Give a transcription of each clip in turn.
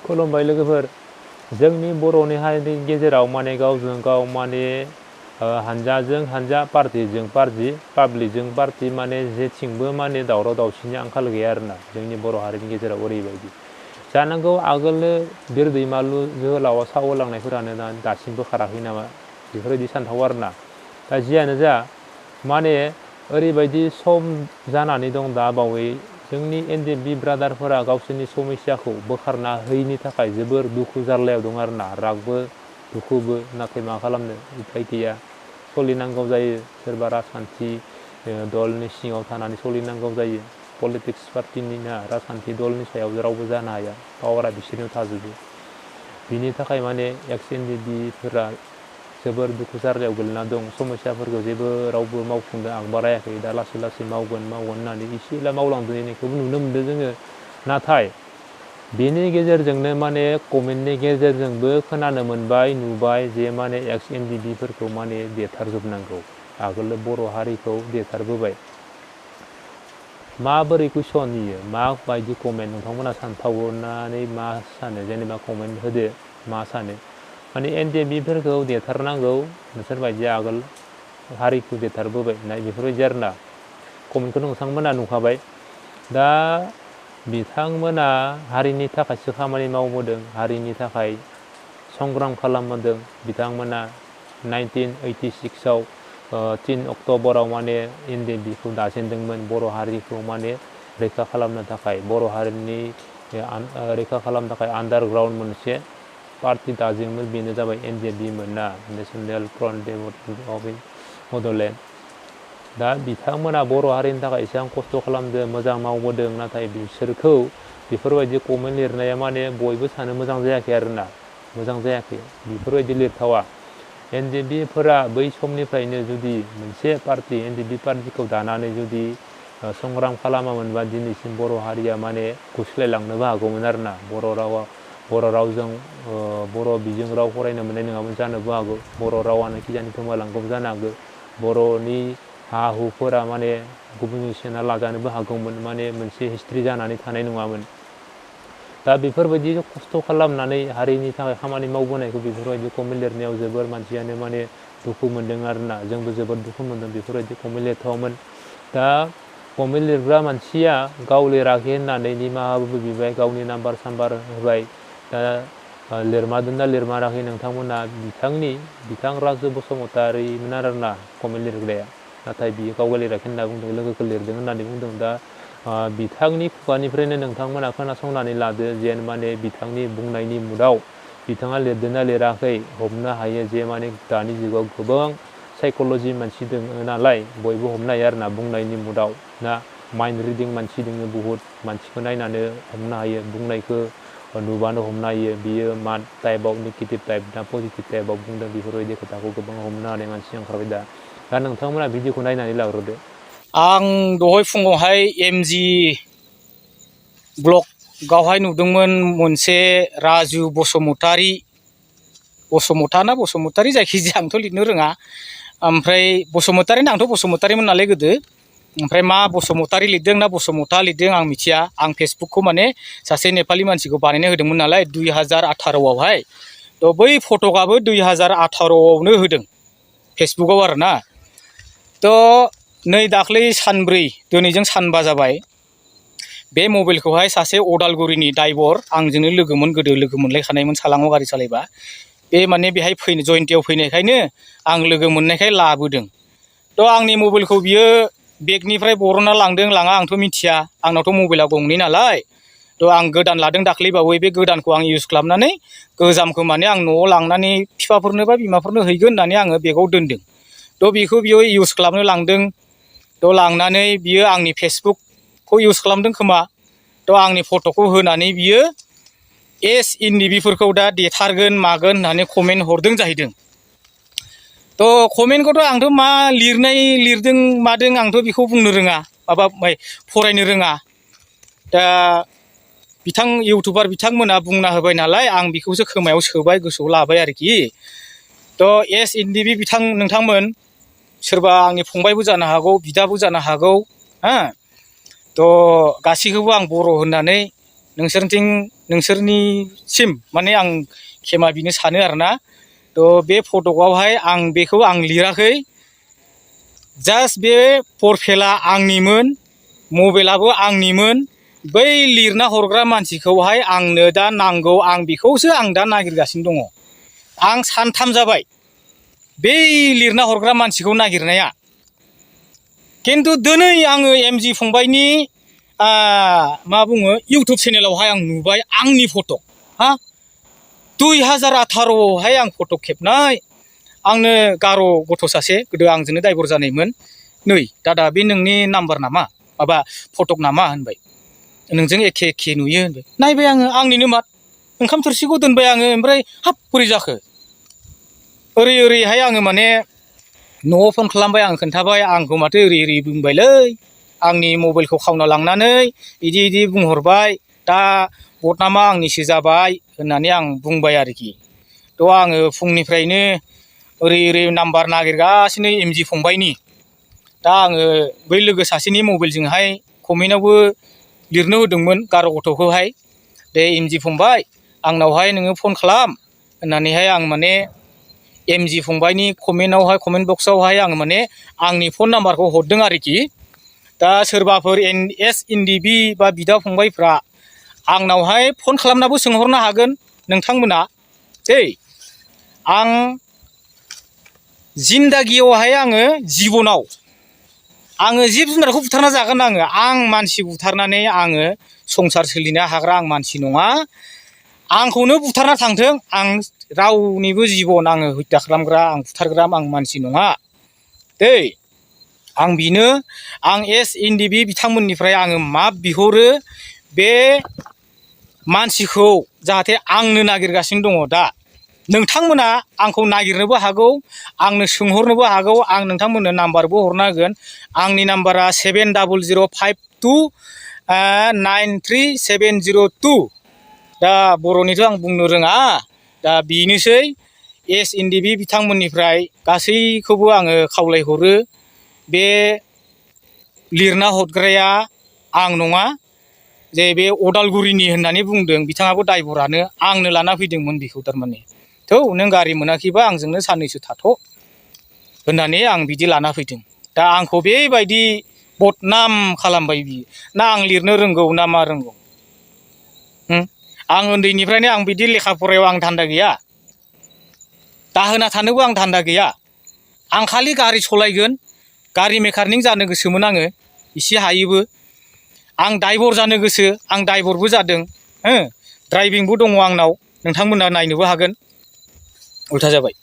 खुलुमबाय लोगोफोर जोंनि बर'नि हारिनि गेजेराव माने गावजों गाव माने हानजाजों हानजा पार्टिजों पार्टि पाब्लिकजों पार्टि माने जेथिंबो माने दावराव दावसिनि आंखाल गैया आरोना जोंनि बर' हारिनि गेजेराव ओरैबायदि जानांगौ आगोलनो बिर दैमालु जोहोलावा सावलांनायफोरानो दासिमबो खाराखै नामा बेफोरबायदि सानथाव आरोना दा जियानो जा माने ओरैबायदि सम जानानै दं दा बावै जोंनि NDFB ब्रादारफोरा गावसोरनि समस्याखौ बोखारना होयैनि थाखाय जोबोर दुखु जारलायाव दं आरोना रागबो दुखुबो नाथाय मा खालामनो उपाय गैया सोलिनांगौ जायो सोरबा राजखान्थि दलनि सिङाव थानानै सोलिनांगौ जायो पलिटिक्स पार्टिनि ना राजखान्थि दलनि सायाव रावबो जानो हाया पावारा बिसोरनियाव थाजोबो बिनि थाखाय माने NDFBफोरा जोबोर दुखु जारलायाव गोलैना दं समस्याफोरखौ जेबो रावबो मावफुंनो आगबारायाखै दा लासै लासै मावगोन होननानै एसे एला मावलांदोंखौबो नुनो मोनदों जोङो नाथाय बेनि गेजेरजोंनो माने कमेन्टनि गेजेरजोंबो खोनानो मोनबाय नुबाय जे माने NDFBफोरखौ माने देथारजोबनांगौ आगोलो बर' हारिखौ देथारबोबाय माबोरै कुइसन होयो माबायदि कमेन्ट नोंथांमोना सानथावनानै मा सानो जेनेबा कमेन्ट होदो मा सानो माने NDFBफोरखौ देथारनांगौ नोंसोर बायदि आगोल हारिखौ देथारबोबाय नाय बेफोरबायदि आरोना कमेन्टखौ नोंथांमोना नुखाबाय दा बिथांमोना हारिनि थाखायसो खामानि मावबोदों हारिनि थाखाय संग्राम खालामबोदों बिथांमोना 1986आव 3 अक्ट'बराव माने NDFBखौ दाजेनदोंमोन बर' हारिखौ माने रैखा खालामनो थाखाय बर' हारिनि रैखा खालामनो थाखाय आन्डारग्राउन्ड मोनसे पार्टि दाजेनमोन बेनो जाबाय NDFBमोन ना नेसनेल फ्रन्ट डेभेलपमेन्ट बड'लेण्ड दा बिथांमोना बर' हारिनि थाखाय एसेबां खस्थ' खालामदों मोजां मावबोदों नाथाय बिसोरखौ बेफोरबायदि कमेन्ट लिरनाया माने बयबो सानो मोजां जायाखै आरोना मोजां जायाखै बेफोरबायदि लिरथावा NDFBफोरा बै समनिफ्रायनो जुदि मोनसे पार्टि NDFB पार्टिखौ दानानै जुदि संग्राम खालामामोनबा दिनैसिम बर' हारिया माने गुस्लायलांनोबो हागौमोन आरोना बर' रावजों बर' बिजों राव फरायनो मोननाय नङामोन जानोबो हागौ बर' रावानो खिजानि गोमालांगौबो जानो हागौ बर'नि हा हुफोरा माने गुबुनजों सेना लाजानोबो हागौमोन माने मोनसे हिस्ट्रि जानानै थानाय नङामोन दा बेफोरबायदि खस्थ' खालामनानै हारिनि थाखाय खामानि मावबोनायखौ बेफोरबायदि कमेन्ट लिरनायाव जोबोर मानसियानो माने दुखु मोनदों आरोना जोंबो जोबोर दुखु मोनदों बेफोरबायदि कमेन्ट लिरथावामोन दा कमेन्ट लिरग्रा मानसिया गाव लिराखै होननानै निमाहाबो बिबाय गावनि नाम्बार साम्बार होबाय दा लिरमादोंना लिरमाराखै नोंथांमोना बिथां राजु बसुमतारिमोन आरोना कमेन्ट लिरग्राया नाथाय बियो गाव लिराखै होनना बुंदों लोगोखौ लिरदों होननानै बुंदों दा बिथांनि खुगानिफ्रायनो नोंथांमोना खोनासंनानै लादो जेन माने बिथांनि बुंनायनि मुडाव बिथाङा लिरदोंना लिराखै हमनो हायो जे माने दानि जुगाव गोबां साइक'लजि मानसि दङ नालाय बयबो हमनो हायो आरोना बुंनायनि मुडाव ना माइन्ड रिडिं मानसि दङ बुहुद मानसिखौ नायनानै हमनो हायो बुंनायखौ नुबानो हमनो हायो बियो मा टाइपआव नेगेटिभ टाइप ना पजिटिभ टाइपआव बुंदों बेफोरबायदि खोथाखौ गोबां हमनो हानाय मानसि ओंखारबाय दा नोंथांमोना भिडिअखौ नायनानै लाग्रोदो आं दहाय फुङावहाय MG ब्लगावहाय नुदोंमोन मोनसे राजु बसुमतारि जायखिजाया आंथ' लिरनो रोङा ओमफ्राय बसुमतारिनो आंथ' बसुमतारिमोन नालाय गोदो ओमफ्राय मा बसुमतारि लिरदों ना बसुमता लिरदों आं मिथिया आं फेसबुकखौ माने सासे नेपालि मानसिखौ बानायनो होदोंमोन नालाय 2018आवहाय थ' बै फटकआबो 2018आवनो होदों फेसबुकआव आरोना थ' नै दाख्लै सानब्रै दिनैजों सानबा जाबाय बे मबाइलखौहाय सासे अदालगुरिनि ड्राइभार आंजोंनो लोगोमोन गोदो लोगो मोनलायखानायमोन सालाङाव गारि सालायबा बे माने बेहाय जयन्तियाव फैनायखायनो आं लोगो मोननायखाय लाबोदों थ' आंनि मबाइलखौ बियो बेगनिफ्राय बरनना लांदों लाङा आंथ' मिथिया आंनावथ' मबाइला गंनै नालाय थ' आं गोदान लादों दाख्लैबावै बे गोदानखौ आं इउज खालामनानै गोजामखौ माने आं न'आव लांनानै बिफाफोरनो बा बिमाफोरनो हैगोन होननानै आङो बेगाव दोनदों थ' बेखौ बियो इउज खालामनो लांदों थ' लांनानै बियो आंनि फेसबुकखौ इउज खालामदों खोमा थ' आंनि फट'खौ होनानै बियो NDFBफोरखौ दा देथारगोन मागोन होननानै कमेन्ट हरदों जाहैदों थ' कमेन्टखौथ' आंथ' मा लिरदों मादों आंथ' बेखौ बुंनो रोङा फरायनो रोङा दा इउटुबार बिथांमोना बुंना होबाय नालाय आं बेखौसो खोमायाव सोबाय गोसोआव लाबाय आरोखि थ' NDFB नोंथांमोन सोरबा आंनि फंबायबो जानो हागौ बिदाबो जानो हागौ हा थ' गासैखौबो आं बर' होननानै नोंसोरनिथिं नोंसोरनिसिम माने आं खेमा बिनो सानो आरोना थ' बे फटकआवहाय आं बेखौ आं लिराखै जास्ट बे प्रफाइला आंनिमोन मबाइलाबो आंनिमोन बै लिरना हरग्रा मानसिखौहाय आंनो दा नांगौ आं बेखौसो आं दा नागिरगासिनो दङ आं सानथाम जाबाय बै लिरना हरग्रा मानसिखौ नागिरनाया खिन्थु दिनै आङो एमजि फंबायनि मा बुङो इउटुब चेनेलावहाय आं नुबाय आंनि फट' हा 2018आवहाय आं फट' खेबनाय आंनो गार' गथ' सासे गोदो आंजोंनो दाइभर जानायमोन नै दादा बे नोंनि नाम्बार नामा माबा फटक नामा होनबाय नोंजों एखे एखे नुयो होनबाय नायबाय आङो आंनिनो मात ओंखाम थोरसिखौ दोनबाय आङो ओमफ्राय हाब बोरै जाखो ओरैहाय आङो माने न'आव फन खालामबाय आं खोन्थाबाय आंखौ माथो ओरै बुंबायलै आंनि मबाइलखौ खावना लांनानै इदि बुंहरबाय दा बदनामा आंनिसो जाबाय होननानै आं बुंबाय आरोखि थ' आङो फुंनिफ्रायनो ओरै नाम्बार नागिरगासिनो एमजि फंबायनि दा आङो बै लोगो सासेनि मबाइलजोंहाय कमेन्टआवबो लिरनो होदोंमोन गार' गथ'खौहाय दे एमजि फंबाय आंनावहाय नोङो फन खालाम होननानैहाय आं माने एमजि फंबायनि कमेन्टआवहाय कमेन्ट बक्सआवहाय आं माने आंनि फन नाम्बारखौ हरदों आरोखि दा सोरबाफोर NDFB बा बिदा फंबायफ्रा आंनावहाय फन खालामनाबो सोंहरनो हागोन नोंथांमोना दै आं जिन्दागियावहाय आङो जिबनाव आङो जिब जुनारखौ बुथारना जागोन आं मानसि बुथारनानै आङो संसार सोलिनो हाग्रा आं मानसि नङा आंखौनो बुथारना थांथों आं रावनिबो जिबन आङो हत्या खालामग्रा आं बुथारग्रा आं मानसि नङा दै आं बिनो आं NDFB बिथांमोननिफ्राय आङो माप बिहरो बे मानसिखौ जाहाथे आंनो नागिरगासिनो दङ दा नोंथांमोना आंखौ नागिरनोबो हागौ आंनो सोंहरनोबो हागौ आं नोंथांमोननो नाम्बारबो हरनो हागोन आंनि नाम्बारा 7005293702 दा बर'निथ' आं बुंनो रोङा दा बेनोसै NDFB बिथांमोननिफ्राय गासैखौबो आङो खावलायहरो बे लिरना हरग्राया आं नङा जे बे अदालगुरिनि होननानै बुंदों बिथाङाबो दाइभरानो आंनो लाना फैदोंमोन बेखौ थारमाने थौ नों गारि मोनाखैबा आंजोंनो साननैसो थाथ' होननानै आं बिदि लाना फैदों दा आंखौ बेबायदि बदनाम खालामबाय बियो ना आं लिरनो रोंगौ ना मा रोंगौ आं उन्दैनिफ्रायनो आं बिदि लेखा फरायाव आं धान्दा गैया दाहोना थानोबो आं धान्दा गैया आं खालि गारि सालायगोन गारि मेकानिक जानो गोसोमोन आङो एसे हायोबो आं दाइभर जानो गोसो आं दाइभरबो जादों ड्राइभिंबो दङ आंनाव नोंथांमोना नायनोबो हागोन उल्था जाबाय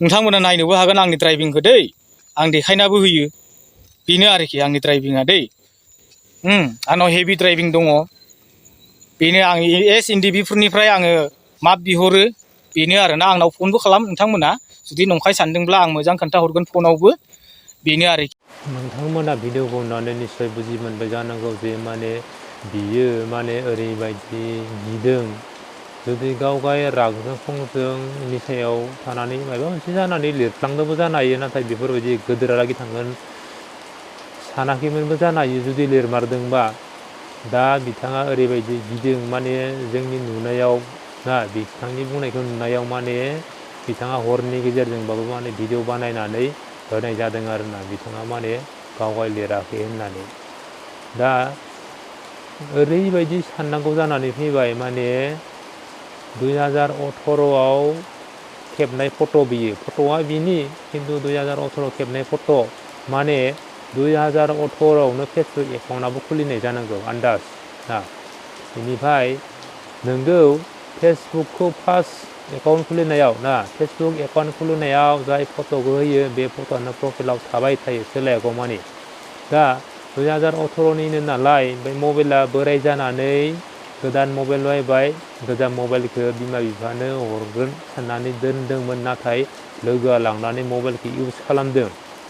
नोंथांमोना नायनोबो हागोन आंनि ड्राइभिंखौ दै आं देखायनाबो होयो बेनो आरोखि आंनि ड्राइभिङा दै आंनाव हेभि ड्राइभिं दङ बेनो आं NDFBफोरनिफ्राय आङो माप बिहरो बेनो आरोना आंनाव फनबो खालाम नोंथांमोना जुदि नंखाय सानदोंब्ला आं मोजां खोन्थाहरगोन फनावबो बेनो आरोखि नोंथांमोना भिडिअखौ नुनानै निस्सय बुजि मोनबाय जानांगौ जे माने बियो माने ओरैबायदि गिदों जुदि गावगाय रागजों फंजोंनि सायाव थानानै माबा मोनसे जानानै लिरफ्लांदोंबो जानो हायो नाथाय बेफोरबायदि गोदोरालागि थांगोन सानाखैमोनबो जानो हायो जुदि लिरमारदोंबा दा बिथाङा ओरैबायदि गिदों माने जोंनि नुनायाव ना बिथांनि बुंनायखौ नुनायाव माने बिथाङा हरनि गेजेरजोंबाबो माने भिडिअ बानायनानै होनाय जादों आरोना बिथाङा माने गावगाय लिराखै होननानै दा ओरैबायदि साननांगौ जानानै फैबाय माने 2018आव खेबनाय फट' बियो फट'आ बिनि खिन्थु 2018 खेबनाय फट' माने 2018आवनो फेसबुक एकाउन्टआबो खुलिनाय जानांगौ आन्दाज ना बेनिफ्राय नोंगौ फेसबुकखौ फार्स्ट एकाउन्ट खुलिनायाव ना फेसबुक एकाउन्ट खुलिनायाव जाय फट'खौ होयो बे फट'आनो प्रफाइलाव थाबाय थायो सोलायागौ मानि दा 2018निनो नालाय ओमफ्राय मबाइला बोराय जानानै गोदान मबाइल बायबाय गोदान मबाइलखौ बिमा बिफानो हरगोन साननानै दोनदोंमोन नाथाय लोगोआ लांनानै मबाइलखौ इउज खालामदों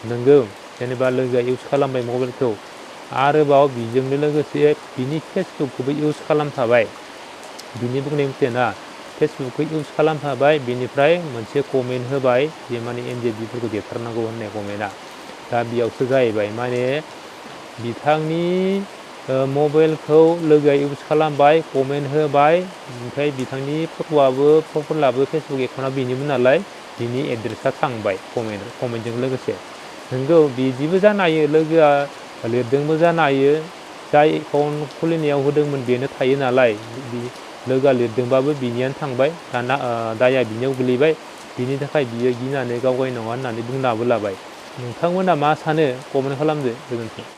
नोंगौ जेनेबा लोगोआ इउज खालामबाय मबाइलखौ आरोबाव बिजोंनो लोगोसे बिनि फेसबुकखौबो इउज खालामफाबाय बिनि बुंनाय मथे ना फेसबुकखौ इउज खालामफाबाय बिनिफ्राय मोनसे कमेन्ट होबाय जे माने NDFBफोरखौ देथारनांगौ होननाय कमेन्टआ दा बेयावसो जाहैबाय माने बिथांनि मबाइलखौ लोगोआ इउज खालामबाय कमेन्ट होबाय ओमफ्राय बिथांनि फट'आबो प्रफाइलाबो फेसबुक एकाउन्टआ बेनिमोन नालाय बिनि एड्रेसा थांबाय कमेन्टजों लोगोसे नंगौ बिदिबो जानो हायो लोगोआ लिरदोंबो जानो हायो जाय एकाउन्ट खुलिनायाव होदोंमोन बेनो थायो नालाय लोगोआ लिरदोंबाबो बिनियानो थांबाय दाना दाया बिनियाव गोलैबाय बिनि थाखाय बियो गिनानै गावगाय नङा होननानै बुंनाबो लाबाय नोंथांमोना मा सानो कमेन्ट खालामदो गोजोन्थों।